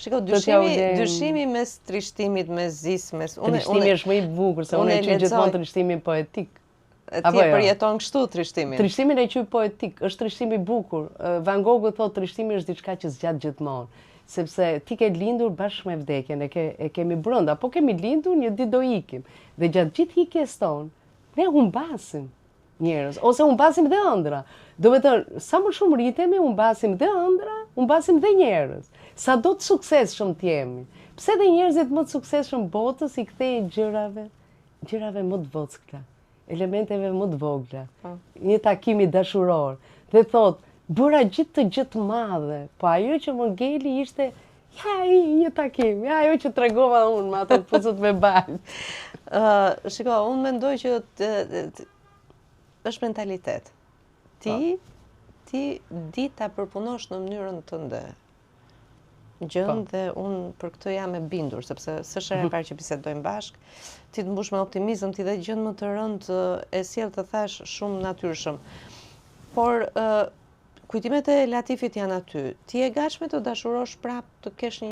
Shiko, dyshimi, dyshimi mes trishtimit, mes zisë, mes... Trishtimi është më i bukur, se unë e quaj gjithmonë trishtimin poetik. Ti e jo? përjeton kështu trishtimin? Trishtimin e quaj poetik, është trishtim i bukur. Van Goghu thotë trishtimi është diçka që zgjat gjithmonë, sepse ti ke lindur bashkë me vdekjen, e ke e kemi brenda, po kemi lindur, një ditë do ikim. Dhe gjatë gjithë ikjes tonë, ne humbasim njerëz, ose humbasim dhe ëndrra. Domethënë, sa më shumë rritemi, humbasim dhe ëndrra, humbasim dhe njerëz. Sado të suksesshëm të jemi. Pse dhe njerëzit më të suksesshëm botës i kthehen gjërave, gjërave më të vockla, elementeve më të vogla. Po. Një takimi dashuror dhe thotë, bëra gjithë këtë gjë të madhe, po ajo që më ngeli ishte ja ai një takim, ja ajo që tregova unë me ato këpucët me baltë. Uh, shiko, unë mendoj që të, të, është mentalitet. Ti, po. ti di ta përpunosh në mënyrën tënde gjënë po. dhe unë për këtë jam e bindur, sepse s'është hera e mhm. parë që bisedojmë bashkë, ti të mbush me optimizëm, ti dhe gjënë më të rëndë e sjell të thashë shumë natyrshëm. Por, kujtimet e Latifit janë aty, ti je e gatshme të dashurosh prapë të kesh një...